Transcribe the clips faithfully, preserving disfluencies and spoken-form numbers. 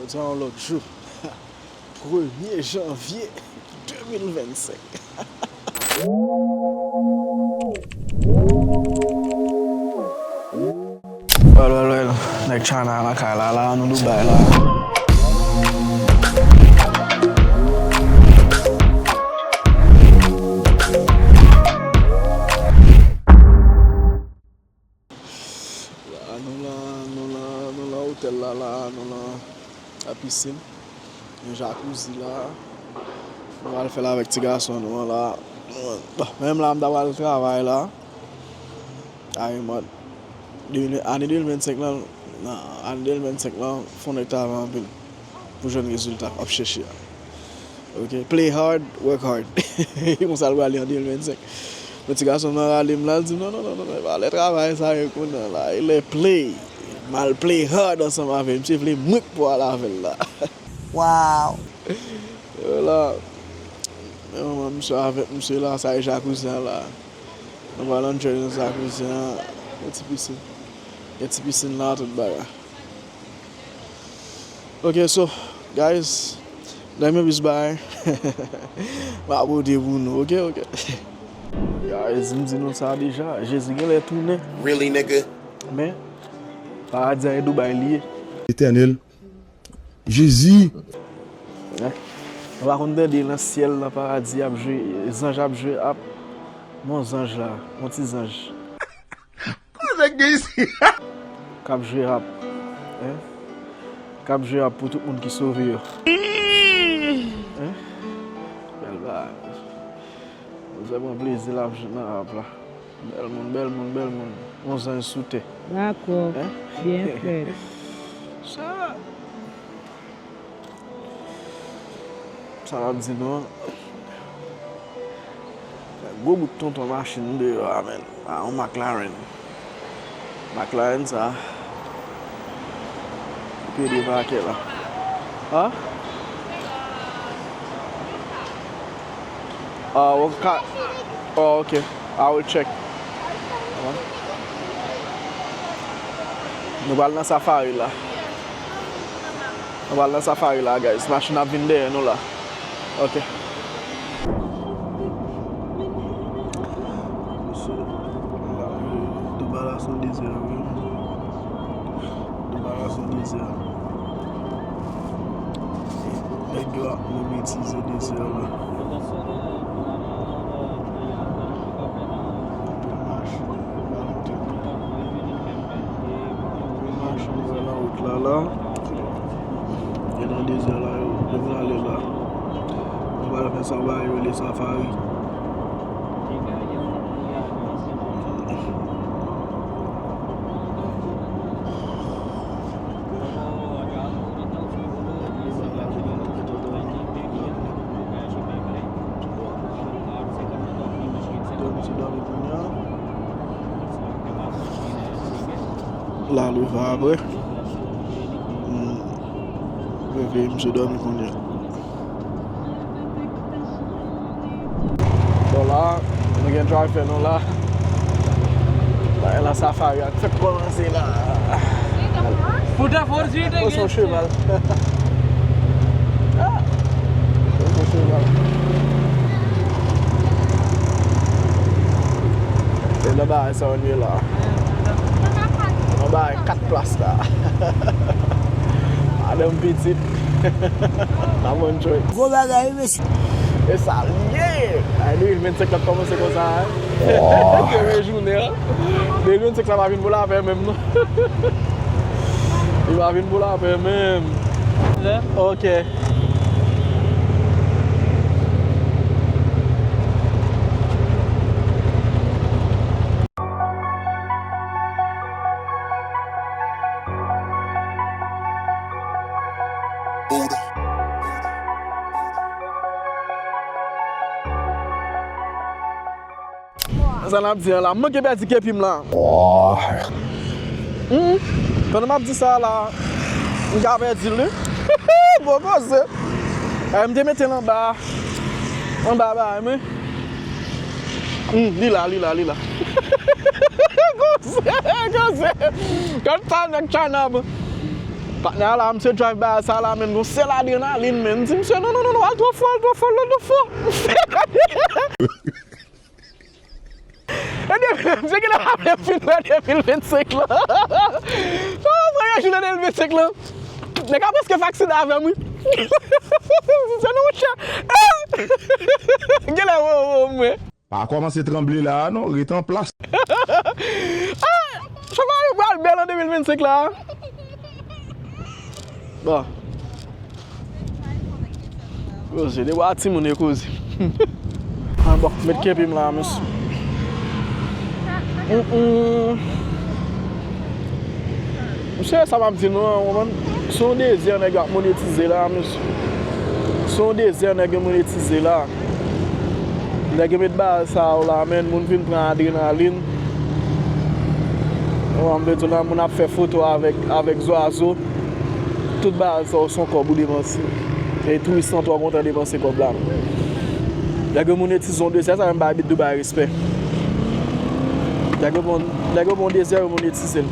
Jodi a yon lòt jou. Premye janvye de mil vennsenk. Wèl, wèl, wèl. Nèg China lakay la, la, nou Dubai la. La, nou la, nou la, nou la otèl la, la, nou la la pisin. Yon jakouzi la. Nou pral fè l avèk ti gason nou an la. Bon, menm la, m ta pral travay la. Ay, mòd. De mil, ane de mil vennsenk lan, nan ane de mil vennsenk lan, fò nèg travay anpil pou jwenn rezilta w ap chèche a. Ok, play hard, work hard. Konsa l prale an de mil vennsenk. Men ti gason m nan rale m la, l di m, "Non, non, non, non, non, e pa lè travay sa ye kounye a la, e lè play." M al play hard ansanm avè l. Misye vle mwen k pou al avè l la. Wow! Yo la. Men manman misye avèk misye la, sa e jakouzi an la. Nou pral enjoy nan jakouzi an. Gen ti pisin. Gen ti pisin la, tout bagay. Ok, so, guys, dènye bis bay. M a pote pou nou, ok, ok. Guys, m di nou sa deja, Jezi genlè tounen. Really, nigga? Men, paradi a e Dubai li ye. Etènèl, Jezi. Hein? Nou pa konn tande nan syèl, nan paradi, ap jwe, zanj ap jwe, ap, bon zanj la, bon ti zanj. Kòman nèg gen isi? K ap jwe rap. Hein? K ap jwe rap pou tout moun ki sove yo. Hein? Bèl bagay. Mwen pran plezi l ap jwe nan rap la. Bèl moun, bèl moun, bèl moun. Yon zanj sou tè. Dakò. Hein? Byen fèt. Sa. Sa l ap di nou an. Gwo bout tonton machin deyò a, menn. A, yon McLaren. McLaren sa. Li pede pakè la. Ha? Ah, ok. Oh, ok. I will check. Nou pral nan safari la. Nou pral nan safari la, guys. Machin ap vin dèyè nou la. Ok. Mesye, Dubai la se yon dezè, wi. Dubai la se yon dezè. Nèg yo ap monetize dezè la. Anpil machin, anpil machin nan wout la, la. E nan dezè la, yo, yo prale la. Nou pral fè sa ba yo rele safari. Dòmi, se dòmi kounye a. La leve apre. Hmm. Reveye misye dòmi kounye a. Bon, la, nou gen driver nou la. Bagay la, safari a fèk kòmanse la. Puta forsi te. Ou se yon cheval. Ah! Ou se yon cheval. Se nan bagay sa w ye la. Nan bagay kat plas la. Madanm pitit. N ap enjoy. Gwo bagay, wi, mesye. E sa l ye. Ay, de mil vennsenk la kòmanse konsa, hein? Gen jounen an. De mil vennsenk la pa vin pou lapè menm, non. Li pa vin pou lapè menm. Ok. Sa n ap di an la, m manke pèdi kepi m la. Hmm, pandan m ap di sa la, m ka pèdi l wi. Bon koze. Eh, m te mete l anba, anba bagay mwen. Hmm, li la, li la, li la. Koze, koze. Gad sa nèg China. Patnè a la, misye drive bay sa la, menm gon sèl adrenalin, menm. M di misye, non, non, non, non, al twò fò, al twò fò, al twò fò. E depi, misye genlè pa vle fin nan de mil vennsenk lan. Oh, premye jou nan de mil vennsenk lan. Nèg la prèske fè aksidan avè m, wi. Se nou, monchè. Genlè, wo, wo, mwen. Pa kòmanse tranble la a non, ret an plas. Ah! Chòmaj yo pral bèl an de mil vennsenk la a. Bon. Koze, de bwa timoun yo koze. Ah, bon, met kenpi m la, mesye. Mm, mm. Mesye, sa m ap di nou an, w konprann? Se yon dezè nèg yo ap monetize la, mesye. Se yon dezè nèg yo monetize la. Nèg yo met bagay sa yo la, menn, moun vin pran adrenalin. Ou konprann, m vle di w la, moun ap fè foto avèk, avèk zwazo. Tout bagay sa yo se yon kòb ou depanse. E touris lan twò kontan depanse kòb la. Nèg yo monetize yon dezè, sa menm bay Bit Dubai respè. Nèg yo pran, nèg yo pran dezè, yo monetize l.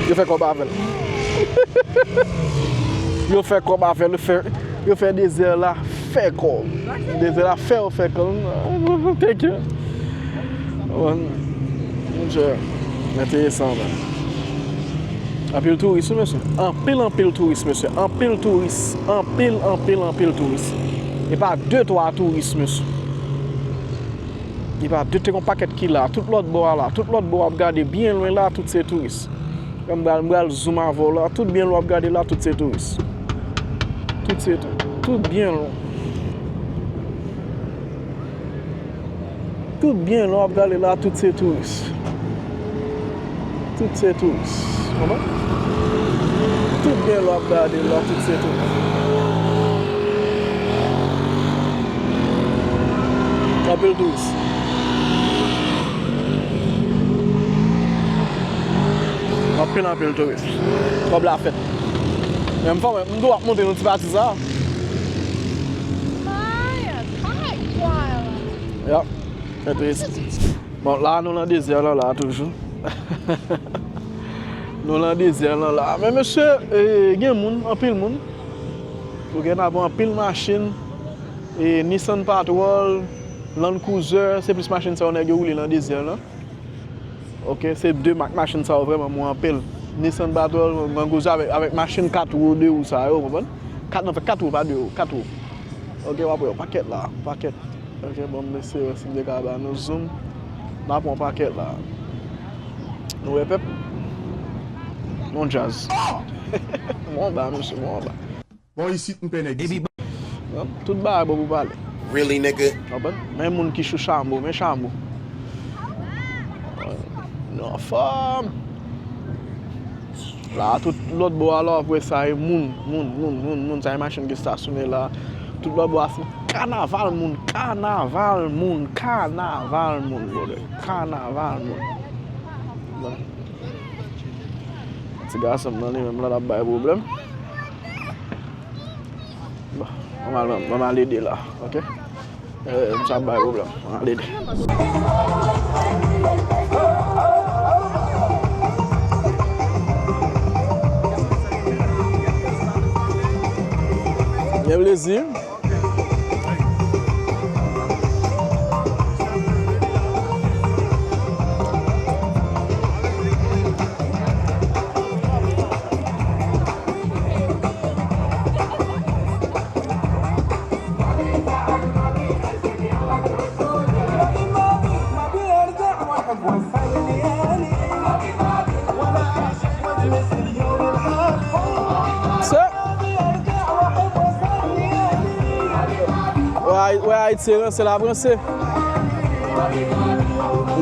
Yo fè kòb avè l. Yo fè kòb avè l, yo fè, yo fè dezè la fè kòb. Dezè la fè yo fè kòb. Thank you. Bon, monchè, enteresan, man. Anpil touris, wi, mesye. Anpil, anpil touris, mesye. Anpil touris. Anpil, anpil, anpil touris. E pa de, twa touris, mesye. E pa de, te gon pakèt ki la. Tout lòt bò a la. Tout lòt bò w ap gade byen lwen la, tout se touris. M pral, m pral zoom avè w la. Tout byen lwen w ap gade la, tout se touris. Tout se tou-, tout byen lwen. Tout byen lwen w ap gade la, tout se touris. Tout se touris. Konprann? Tout byen lwen w ap gade la, tout se touris. Anpil touris. Anpil, anpil touris. Kòb la fèt. Men m fò, m dwe ap monte nan ti pati sa. Yap. Fè touris. Bon, la nou nan dezè lan la toujou. Nou nan dezè lan la. Men mesye, e, gen moun, anpil moun. Ou gen ap anpil machin. E, Nissan Patrol, Land Cruiser, se plis machin sa yo nèg yo woule nan dezè lan. Ok, se de mak machin sa yo vrèman mwen anpil. Nissan Patrol, Land Cruiser avèk, avèk machin kat wou, de wou sa yo, konprann? Kat, nan fè kat wou, pa de wou, kat wou. Ok, w ap wè yon pakèt la, pakèt. Ok, bon, mesye, si m te ka ba nou zoom, n ap wè yon pakèt la. Nou wè pèp? Bon djaz. Bon ba, mesye, bon ba. Bon, isit, m pè nèg isit. Bon, tout bagay bon pou pale. Really, nigga? Konprann? Men moun ki sou chamo, men chamo. Non, fanm. La, tout lòt bò a la, w ap wè sa, e moun, moun, moun, moun, moun, sa e machin ki estasyone la. Tout lòt bò a, se kanaval moun, kanaval moun, kanaval moun, brother. Kanaval moun. Bon. Ti gason m nan li menm la, l ap bay pwoblèm. Bon, ban m al, ban m al ede la, ok? Eh, m sa bay pwoblèm. Ban m al ede. Gen plezi. Se Wè Ay-, wè Ayiti se ranse l ap ranse.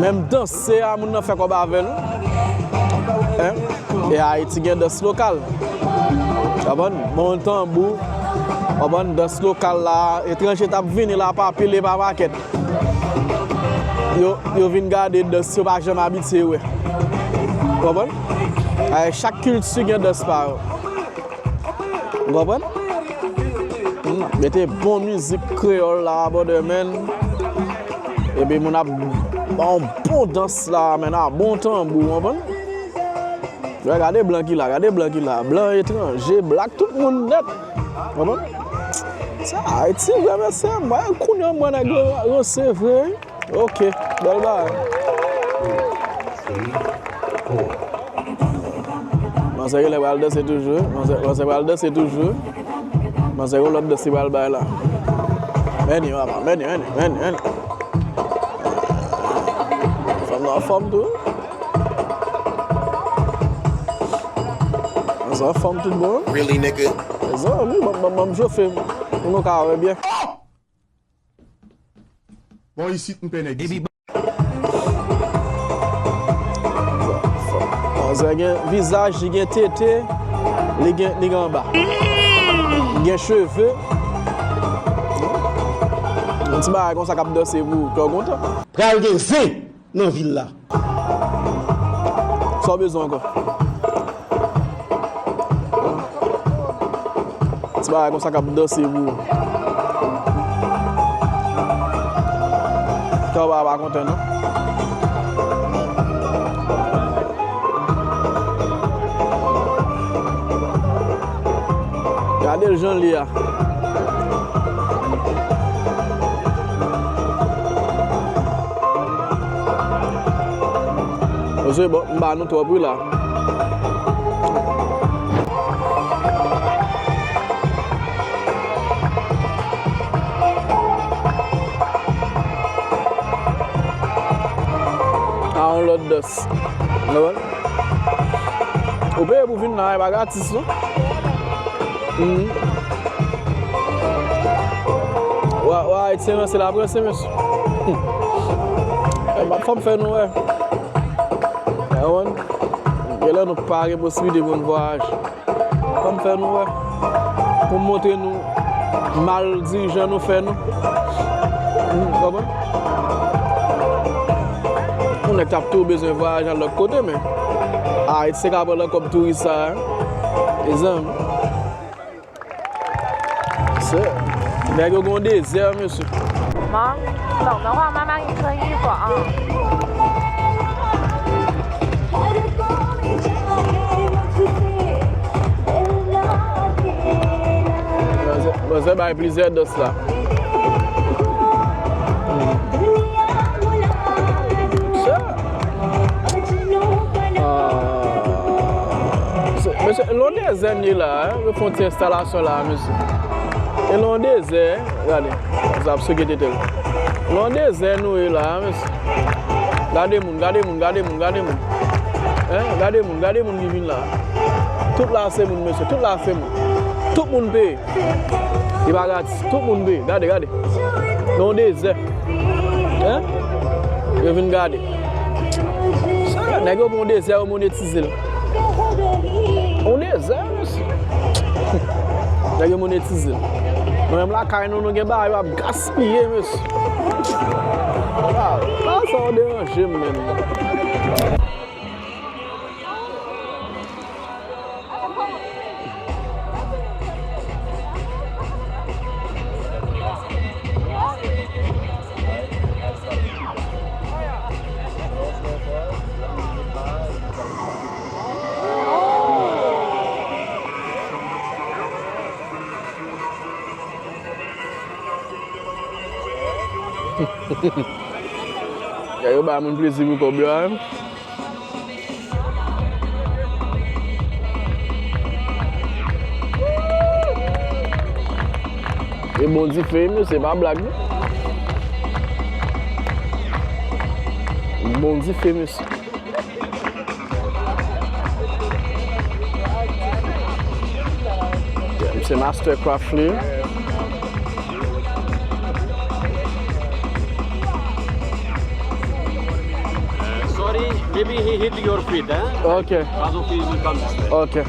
Menm danse a, moun nan fè kòb avè l. Hein? E Ayiti gen dans lokal. Konprann? Bon tanbou. Konprann? Dans lokal la, etranje t ap vini la pa pil e pa pakèt. Yo, yo vin gade dans yo pa janm abitye wè. Konprann? Ay, chak kilti gen dans pa yo. Ou konprann? Hmm, mete bon mizik kreyòl la, brother, man. Epi moun ap ba w bon dans la, man, a bon tanbou, ou konprann? Wè, gade blan ki la, gade blan ki la. Blan, etranje, blak, tout moun nèt. Konprann? Sa Ayiti, vrè mesye, mwen kounye a mwen nèg yo ranse vre, wi. Ok, bèl bagay. Manzè genlè pral danse toujou, manzè, manzè pral danse toujou. Manzè gon lòt dans li pral bay la. Men ni, papa, men ni, men ni, men ni, men ni. Fanm nan anfòm tou. Manzè anfòm tout bon. Really, nigga? Mezanmi, ban, ban, ban m chofe. Pou nou ka wè byen. Bon, isit m pè nèg isit. Manzè gen vizaj, li gen tete, li gen, li gen anba. Li gen cheve. Yon ti bagay konsa k ap danse pou kè w kontan. Pral gen zen nan vil la. Sa w bezwen ankò? Ti bagay konsa k ap danse pou ou. Kè w pa, pa kontan, non? Gade l jan l ye a. Mesye, bon, m ba nou twòp wi la. A yon lòt dans. Ou peye pou vin la, e pa gratis, non? Mhm. Wa, wa, Ayisyen ranse la, ranse, mesye. Hmm. E, m ap fè m fè nou wè. Wè, konprann? Genlè nou pa gen posiblite pou nou vwayaje. Fè m fè nou wè. Pou m montre nou mal dirijan nou fè nou. Hmm, konprann? Yon nèg t ap tou bezwen vwayaje al lòt kote, men Ayiti se ka pran nan kòb touris sa a, mezanmi. Se, nèg yo gon dezè, mesye. Mom, no, no, mama, you play you for, um, Manzè, manzè bay plizyè dans la. Sa. Ah. Se, mesye, lon dezè n ye la, hein? Yo fè yon ti enstalasyon la, mesye. E lon dezè, gade. Zap sou gete tèl. Lon dezè nou ye la, mesye. Gade moun, gade moun, gade moun, gade moun. Hein? Gade moun, gade moun ki vin la. Tout la se moun, mesye. Tout la se moun. Tout moun peye. Li pa gratis. Tout moun peye. Gade, gade. Lon dezè. Hein? Yo vin gade. Sa, nèg yo pran yon dezè, yo monetize l. Yon dezè, mesye. Nèg yo monetize l. Nou menm lakay nou, nou gen bagay yo ap gaspiye, mesye. Waw, sa, sa deranje m menm. Ya, yo ba moun plezi pou kòb yo a. E bon dife, mesye, pa blag, non. Bon dife, mesye. Se mastercraft li. Sorry, maybe he hit your feet, eh? Ok. Because of his will come this way. Ok.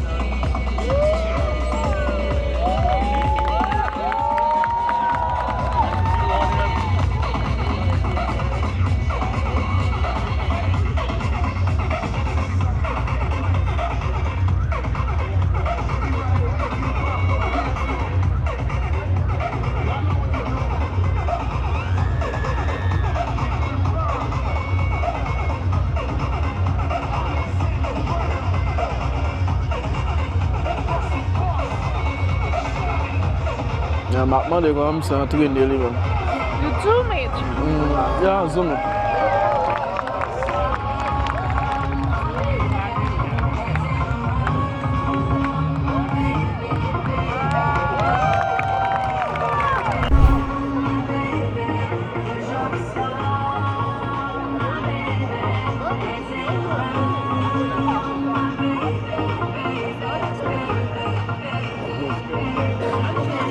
M ap mande kòman misye antrene li menm. You zoom it. Mm, yeah, zoom it.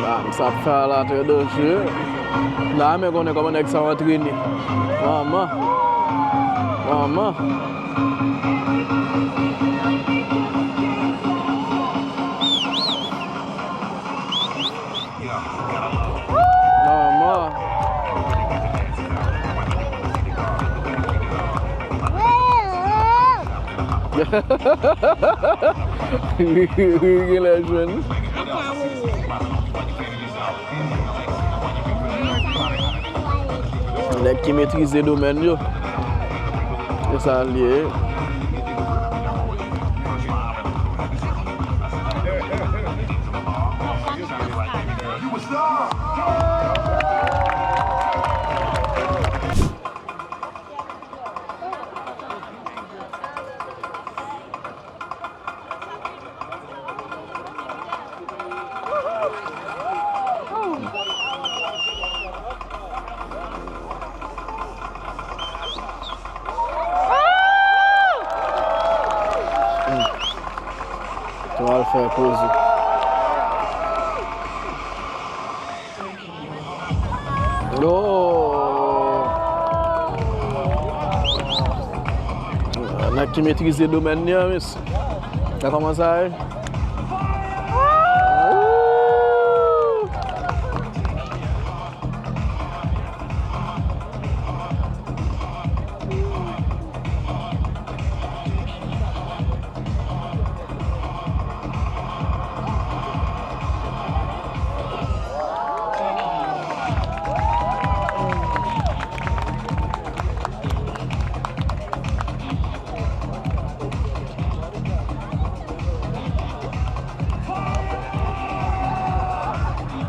Ah, sa ap fè a la trè danjere. La, men konnen kòman nèg sa yo antrene. Manman. Manman. Manman. Wi, wi, wi, genlè jwenn. Nèg ki metrize domèn yo. Se sa l ye. Yo al fè koze. Oh! Nèg ki metrize domèn li an, mesye. Sa kòman sa ye?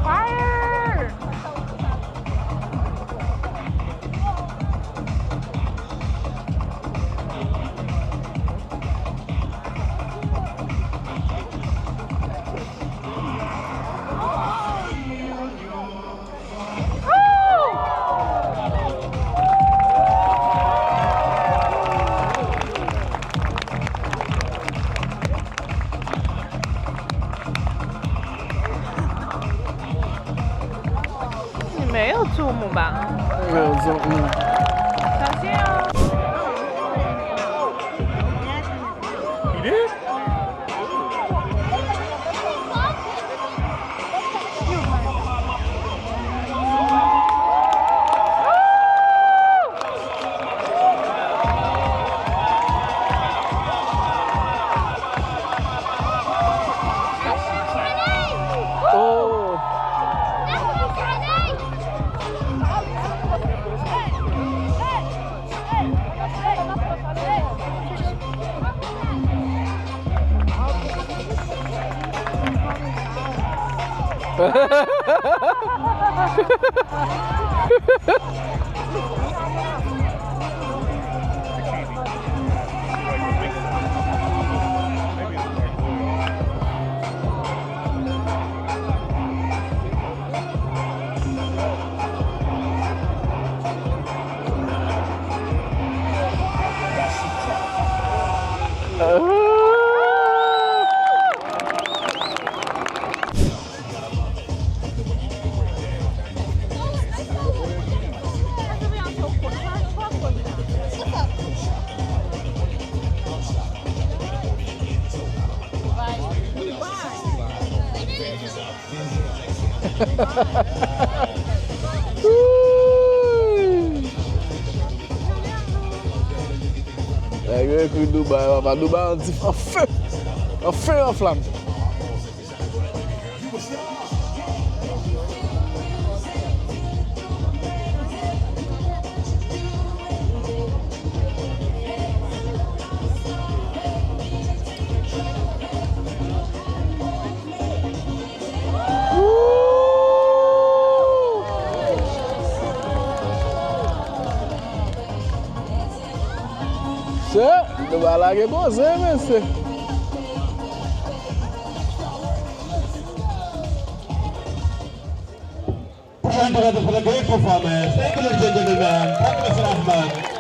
Fire! Men yo tou mouba. Yo tou mou. Tansyon. Oh. Nèg yo ekri Dubai, papa. Dubai an di, anfen! Anfen, anflam! Eh, nou pa lage koze, mesye. And for the great performance. Thank you, ladies and gentlemen. Thank you, Mister Ahmed.